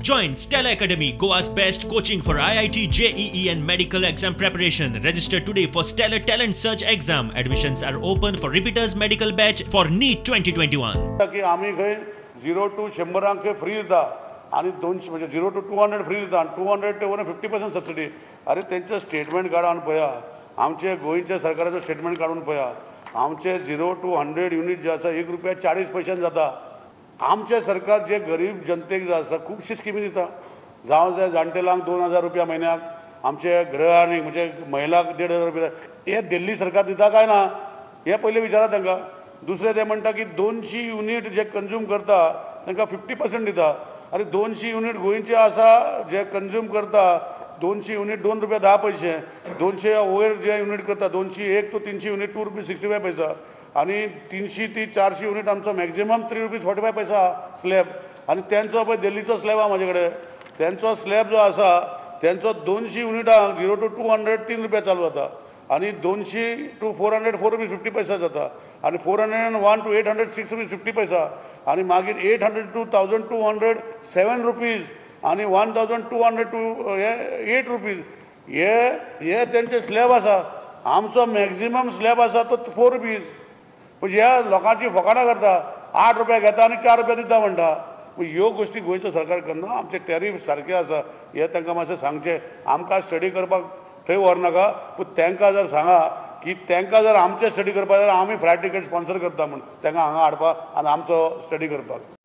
Join Stellar Academy, Goa's best coaching for IIT, JEE and medical exam preparation. Register today for Stellar Talent Search exam. Admissions are open for repeaters medical batch for NEET 2021. की आमी खंय 0 to 100 free दिता आनी 200 म्हणजे 0 to 200 free दिता आनी 200 ते 50% subsidy. अरे तेंचें स्टेटमेंट काडून पळया, आमचे गोंयच्या सरकाराचो स्टेटमेंट काडून पळया, आमचे 0 to 100 unit जे आसा 1 रुपया 40 पयशान जाता. आमचें सरकार जे गरीब जनतेक जे आसा खुबशी स्किमी दिता, जावं ते जाणटेल्यांक 2000 रुपया म्हयन्याक, आमचे गृहाणी म्हणजे महिलांक 1500 रुपया, हे दिल्ली सरकार दिता काय ना हे पयलीं विचारा तांकां. दुसरें ते म्हणटा की 200 युनीट जे कंज्यूम करता तांकां 50% दिता. आनी 200 युनीट गोंयचे आसा जे कंज्यूम करता 200 युनीट 2 रुपया 10 पयशे, 200 वयर जे युनीट करता 201 to 300 unit 2 rupees 65 पैसा, आनी 300 ते 400 युनीट आमचो मॅक्झिमम 3 रुपीज 45 पैसा स्लॅब. आनी तेंचो पळय दिल्लीचो स्लॅब आहा म्हाजे कडेन, तेंचो स्लॅब जो आसा तेंचो 200 युनिटांक 0 to 200 3 रुपया चालू जाता, आनी 200 to 400 4 rupees 50 पैसा जाता, आनी 401 to 800 6 rupees 50 पैसा, आनी मागीर 800 to 1200 7 rupees, आनी 1200 to 8 rupees. हे हे तेंचे स्लॅब आसा. आमचो मॅक्झिमम स्लॅब आसा तो 4 रुपीज. म्हणजे ह्या लोकांची फकाणां करता, 8 रुपया घेता आनी 4 रुपया दिता म्हणटा. ह्यो गोश्टी गोंयचो सरकार करना. आमचे टॅरीफ सारके आसा हे तांकां मातशें सांगचें. आमकां स्टडी करपाक थंय व्हरनाका, पूण तांकां जर सांगा की तांकां जर आमचें स्टडी करपाक जाल्यार आमी फ्लायट तिकेट स्पॉन्सर करता म्हूण तांकां हांगा हाडपाक आनी आमचो स्टडी करपाक.